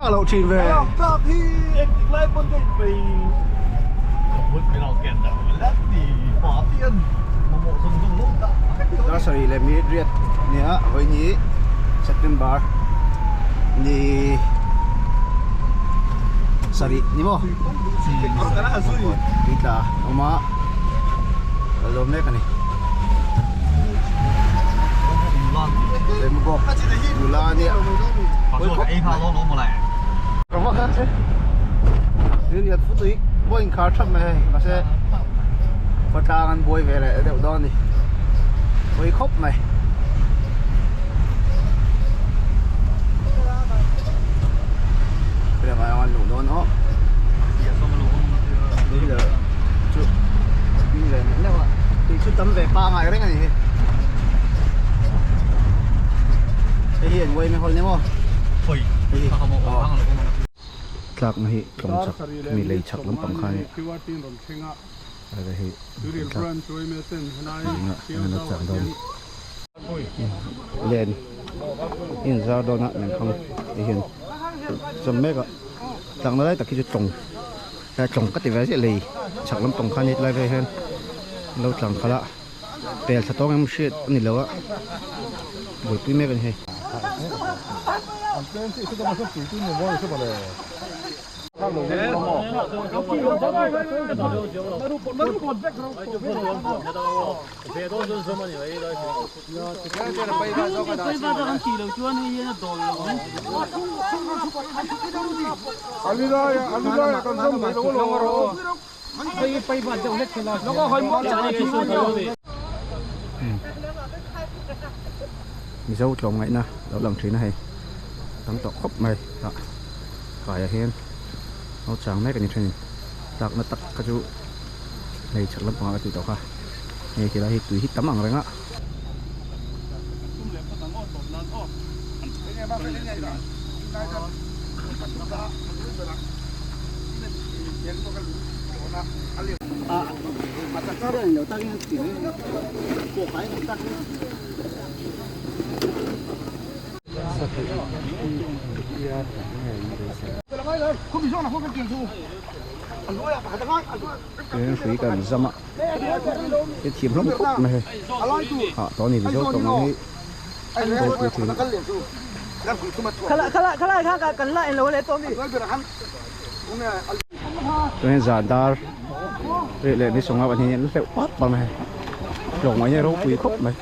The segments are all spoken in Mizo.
Lo thin ve. Tak hi engtik lai pawn ka inpei. Dar sarih leh minute riat nia vawiini September ni sarih ni maw tui tla awm a kal dawn mek a ni. Lemgawk nula ania Riat putui pawh inkhar thap mai hei mahse khawtlang an buai ve leh deuh dawn a ni pawi khawp mai. Hetiang ah an luh dawn aw chu ding ve neuh neuh a tui chu tam ve pangai reng a ni hi hei hi an uaime hawl nia maw tlakna hi tlawng chak mi lei chak lampang kha a ni hei tlak zinga chak dawn len in zar dawn a mengkhang ti hian chawm mek a tlakna lai tak hi chu tlawng tlawng ka ti ve chiah lei chhak lampang khan hetlai velah hian an lo tlang khalh a pel thla tawng em hriat a ni lo a buaipui mek a ni hei. Mizo tlawmngaihna lo lang thin a hei tam tawh khawp mai tah kaiah hian lo chang mek a ni thin tlakna tak kha chu hei chhak lampangah ka tih tawh kha hei ti lai hi tui hi tam ang reng a. Tin hrui kan zam a i thiam hlawm khawp mai hei hah tawh a ni mizo tawng hi ropui thin a. Chuan zan dar rih leh ni sawng a pahnih hian an hleuh pat pat mai hei hlawk mai hi a ropui khawp mai.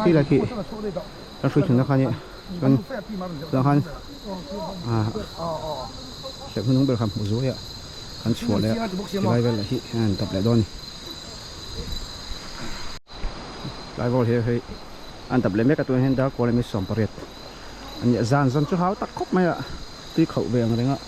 Khi là khi kan hrui thunna kha nia chuan tunah khan ah hleuh hnung ber kha hmuh zuai a kan chhuah leh a tilai vel lah hi a han dap leh dawn a ni tlai vawl hi hei an dap leh mek a tunah hian dar kual emaw 18 a nia zan zan chu hau tak khawp mai a tui khauh ve ang reng a.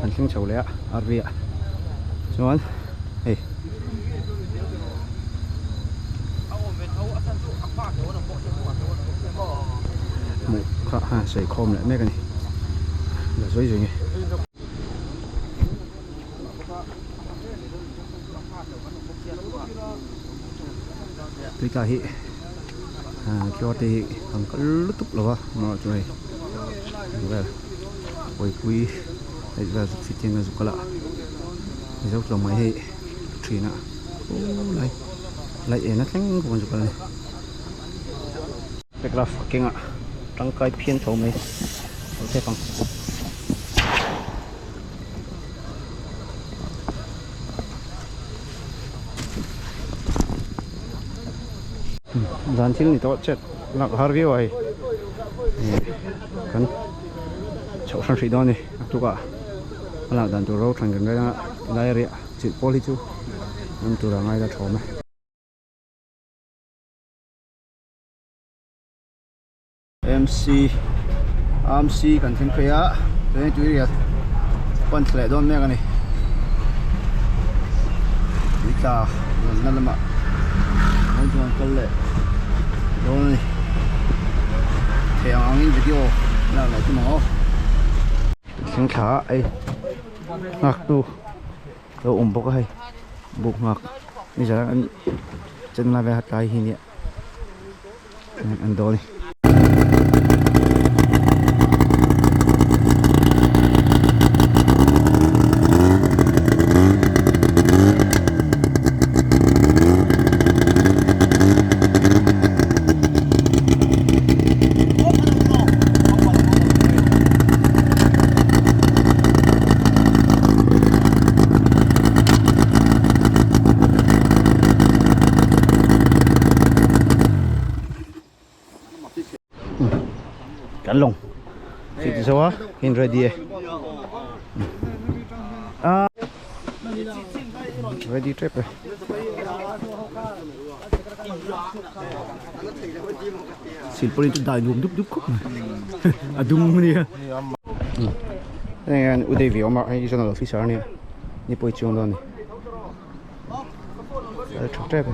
An thleng chho leh a RV ah chuan hei. Hmuh kha a sawi khawm leh mek a ni la zui zui nge. Tui tla hi QR te hi kan kal lutuk lo va amaherawh chu hei vel pawipui hei vel zuk fitting a zuk kal a mizo tlawmngai hei thin a khulai light ena thleng pawh an zuk kal a ni. Photograph ka keng a tangkai phian tho mai lo tep ang. Zan thil ni tawh chet lak har viau a hei kan chhoh hran hrih dawn a ni a tukah a lak dan tur ro than kan reng a tilai riah chilh pawl hi chu awm tur a ngai la thawm e. MC AMC kan thleng phei a chuan tui riat pan thla leh dawn mek a ni tui tla lalna lamah an chuan kal leh dawn a ni theih ang angin video lak leh tum ang aw thleng thla a ei nghak tu lo awm bawk a hei buk nghak ni zan an chen lai vel tlai hi nia. An dawn a ni. Kan lawng chi ti zo a in ready e a ready tep e silpaulin chu dai nuam dup dup khawp mai a dum ania hei hian u Devi a awm a hei general officer ania ni pawh hi chuang dawn a ni a tha tep e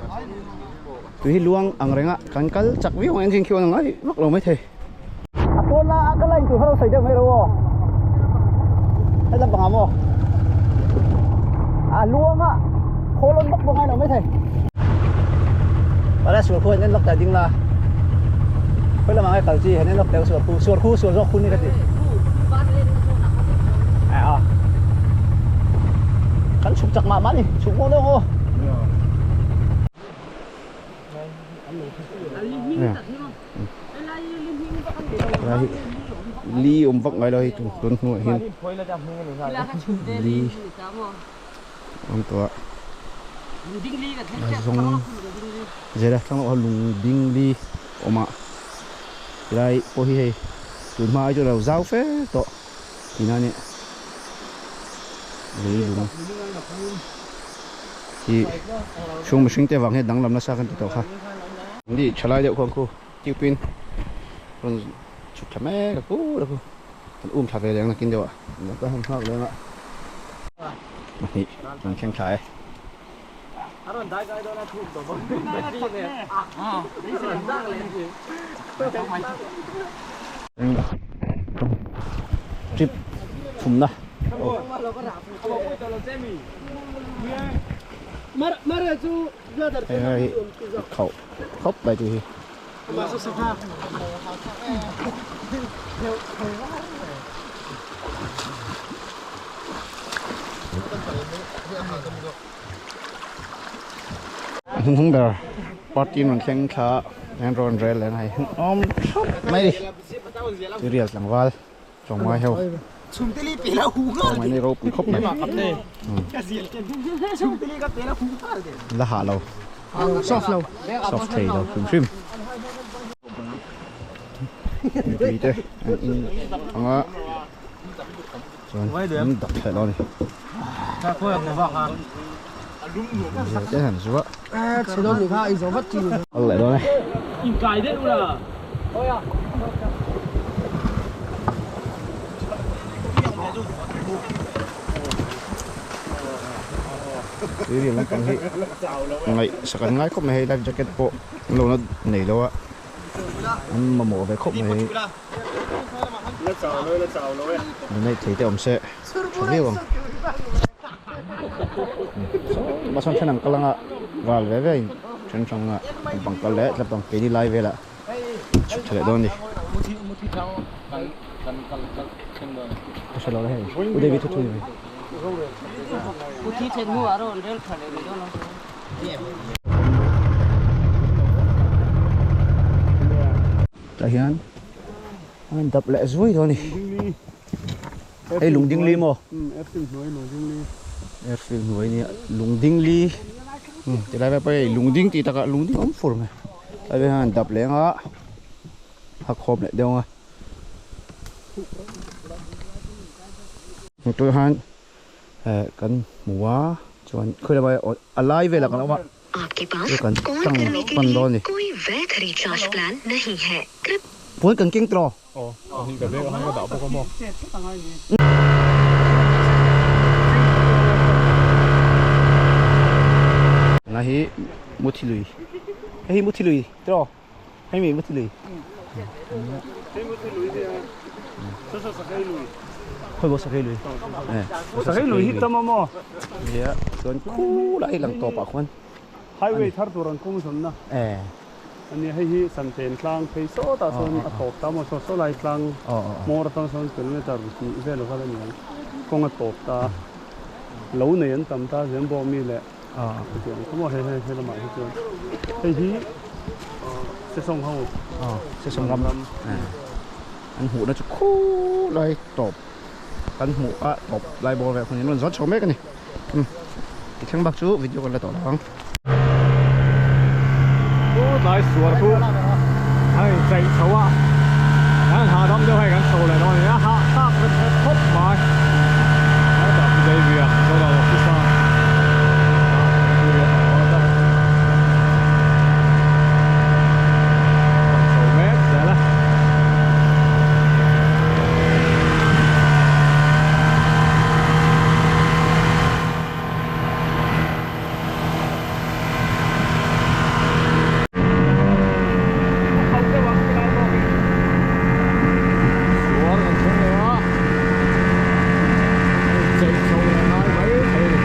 tui hi luang ang reng a kan kal chak viau ang engine khian a ngai vak lo maithei a pawn la a ka line tur kha lo sawi deuh mai ro aw helam pangah maw a luang a khawl lawn vak pawh ngai lo maithei pala sual khu en lawk ta ding la khawi lamah nge kal chi hen en lawk teh sual khu sual khu sual zawk khu ni ka ti a kan chhuk chak mah mah ni chhuk maw deuh aw Lai hi li awm vak ngai lo hei tun hnuah hian li awm tawh a a zawng zel a thlang lawkah lung ding li awm a tilai pawh hi hei tun hma ai chuan a lo zau fe tawh tihna a nia lei lung hi chhung mihring te vang hian danglam nasa kan ti tawh kha. Ni thalai deuh khuang khu tube in rawn chhuk thla mek a kur a khu kan um thla ve leh ang nakin deuh ah ka han nghak leng a pahnih kan thleng thla e. Trip thumna Hei hei khauh khawp mai tih hi. A hnung hnung ber party an rawn thleng thla a an rawn rel leh a hei awm thap mai a ni. Tirial tlangval. Tlawmngai ho. Tlawmngai nei ropui khawp mai. La hah lo. Soft lo. Soft thei lo hrim hrim. Mipui te an in anga chuan an dak thei lo a ni. Te han zu a. Al leh dawn e. Tuirial lampang hi ngaihsak an ngai khawp mai hei life jacket pawh an lo la nei lo a an mamawh ve khawp mai donate thei te awm se tha viau ang saw sawn then an kal anga ral ve ve in then hrang a lampang kal leh tlampang keini lai velah chhuk thla leh dawn a ni. Ka hre lo la hei U David thu thu ni mai. Tah hian an dap leh zuai dawn a ni. Hei Lungdingli maw? Airfield hnuai nia Lungdingli tilai vel pawh hei Lungding tih takah Lungding a awm fur mai. Tlai vel hian an dap leh anga a khawm leh deuh anga. Motor han kan hmu a chuan khawi lamah a lai velah kan awm a chu kan tlang pan dawn a ni. Puan kan keng tawh. Tunah hi Muthi lui hei hi Muthi lui tiraw hei mi Muthi lui khawi maw Sakei lui Sakei lui hi tam a maw nia chuan khulai lang tawpah khuan Highway thar tur an kawng zawnna ania hei hi Santen tlang phei sawtah sawn a tawp ta maw saw saw lai tlang hmawr atang sawn kilometer hnih vel val a ni ang kawng a tawp ta lo nei an tam ta zel bawk mi leh chutiang kha maw hei hei he lamah hi chuan hei hi Sesawng ho Sesawng ram an hmuhna chu khulai tawp kan hmuh a tawp lai bawr vel khawn in rawn zawt chho mek a ni. Ti thleng bak chu video kan la tawh lo ang. Chu tlai suar chu a in chaih chho a, kan hahdam deuh hei kan chho leh dawn a ni a, hahthlak rep rep khawp mai. Hetah Pu Davy-a Zonal Officer kan chho mek zel a. Suar kan thleng leh a, hei cheih chho leh ngai mai thei a ni.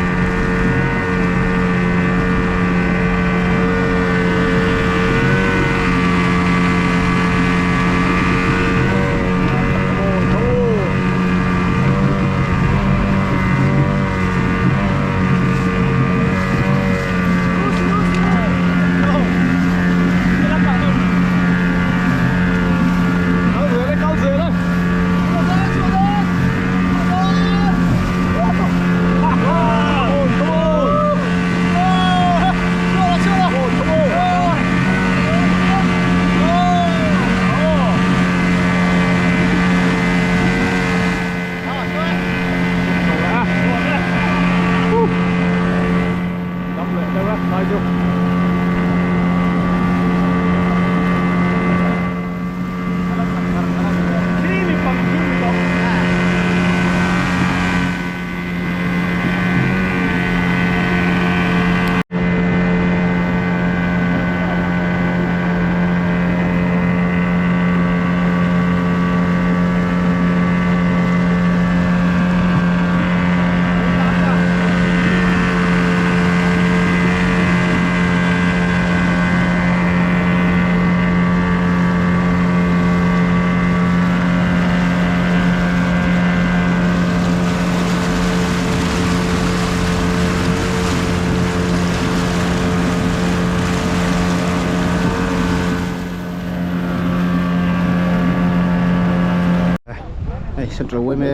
Hei central yma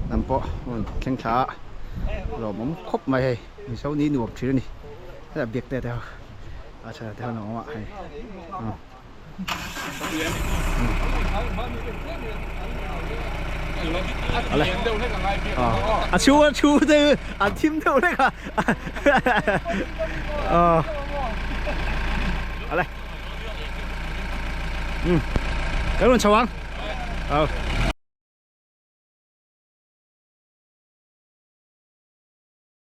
lam pawh rawn thleng thla a lawmawm khawp mai hei mizo ni nuam thin a ni hetah biak te te ho a chhan te ho an awm a hei. A chhu a chhu te an thim deuh hlek a ale kan rawn chho ang.